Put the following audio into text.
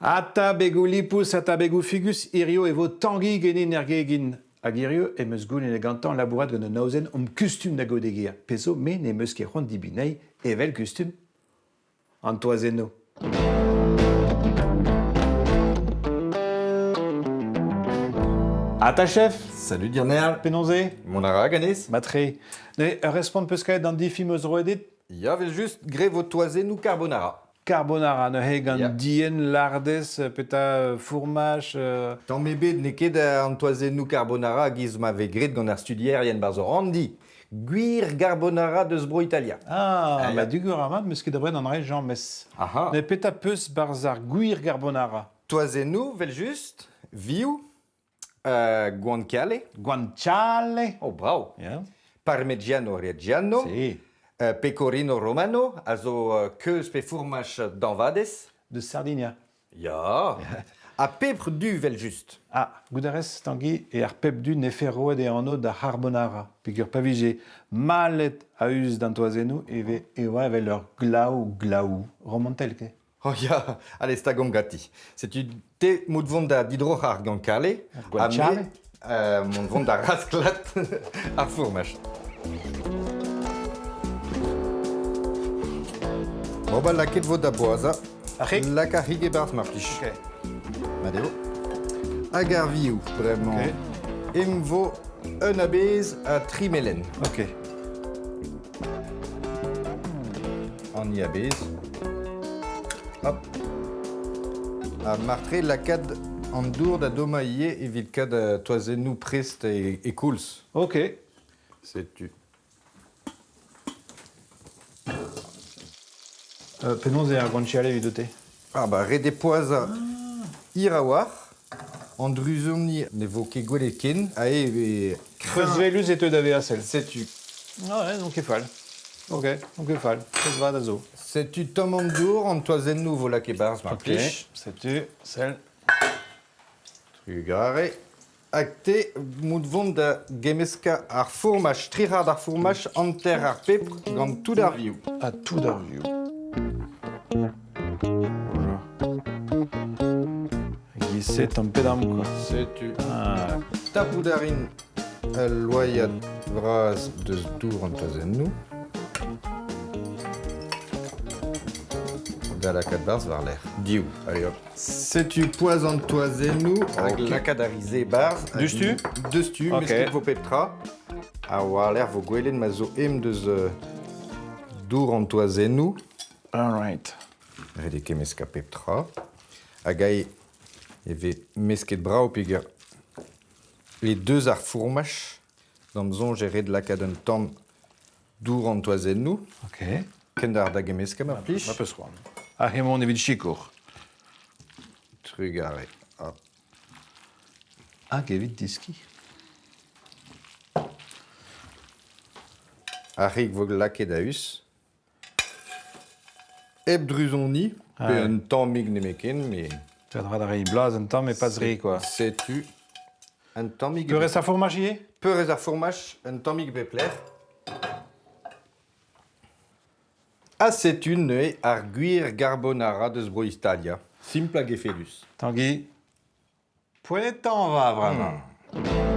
Ata begoù lipous, ata begoù figus, hirio e vo Tangi genin er gegin. Hag hirio em eus goulennet gantañ labourat gant un aozenn omp kustum da gaout e gêr. Pezh zo, me n'em eus ket c'hoant dibineiñ, evel kustum. An toazennoù. Ata chef. Salut Dirnerl. Penaos eo? Mont a ra ganez? Matre. Ne, ur respont peus kaet d'an difi 'm eus roet dit? Ya, evel-just, graet vo toazennoù carbonara. Carbonara neuze gant dienn, lardez, petra fourmaj Tamm ebet n'eo ket an toazennoù carbonara giz ma vez graet gant ar studierien 'barzh o ranndi. Gwir garbonara deus Bro-Italia. Ah, ba dugur avat, 'meus ket da an re james. Aha. Mais petra peus 'barzh ar gwir garbonara? Toazennoù, 'vel-just, vioù, guanciale. Guanciale. Oh, brav. Yeah. Parmigiano Reggiano. Si. Pecorino Romano, a zo keuz pe fourmaj dañvadez. De Sardinia. Ya. Ha pebr du evel-just. Ah, goût a rez, Tanguy, e ar pebr du nefe roet e anv da c'harbonara, peogwir pa vije malet a-us d'an toazennoù e vez e oa evel ur glaou-glaou romantel, ket? Oh ya, allez, stagomp ganti. Setu te mout vont da didroc'hañ ar gankale. Ar guanciale? Ha me, mont vont da rasklat ar fourmaj. Bon bah lakaet vo da boazhañ. Ar c'hig? Lak ar c'hig e-barzh mar plij. Ok. Mat eo. Hag ar vioù bremañ. Ok. Em vo un a-bezh ha tri melen. Ok. An i a-bezh. Hop. Ha martre lakaat an dour da dommañ ivez evit kaout toazennoù prest e, e koulz. Ok. Setu. Penaos eo ar guanciale evidout-te? Ah bah ret eo poazhañ hir a-walc'h. An druzoni ne vo ket gwelet ken. Aze e vez Treuzwelus e teu da vezañ sell. Setu. Ah ouais, n'on ket fall. Ok, n'on ket fall. Prest vat a zo. Setu tomm an dour, an toazennoù vo lakaet e-barzh mar Ok, plij. setu, sell. Trugarez. Hag te, mout vont da gemmeskañ ar fourmaj, tri c'hard ar fourmaj, hanter ar pebr gant tout ar vioù. Ha tout ar vioù. Bonjour. E-giz-se tamm pe damm quoi. Setu. Ah. Tapout a rin ul loaiad vras deus dour an toazennoù. Da lakaat 'barzh war-lerc'h. Div, allez hop. Setu poazh an toazennoù hag lakaat ar riz e-barzh. Deus-tu? Deus-tu, Ok. mesket vo pep tra. Ha war-lerc'h vo gwelet ma zo em deus dour an toazennoù. All right. Ret eo kemmeskañ pep tra. Hag aze e vez mesket brav peogwir e deus ar fourmaj. D'am soñj eo ret lakaat un tamm dour an toazennoù. Ok. Kendalc'h da gemmeskañ mar plij. Ma peus c'hoant. Ha hemañ evit sikour. Trugarez. Hop. Hag evit deskiñ. Ar c'hig vo lakaet a-us. Hep druzoni, pe un tammig nemetken, mais... Peadra da reiñ blaz un tamm e pas re, quoi. Setu un tammig... Peurrest ar fourmaj ivez? Peurrest ar fourmaj, un tammig bep lec'h. Ha setu neuze ar gwir garbonara deus Bro-Italia. Simpl hag efedus. Tanguy, poent eo tañva bremañ.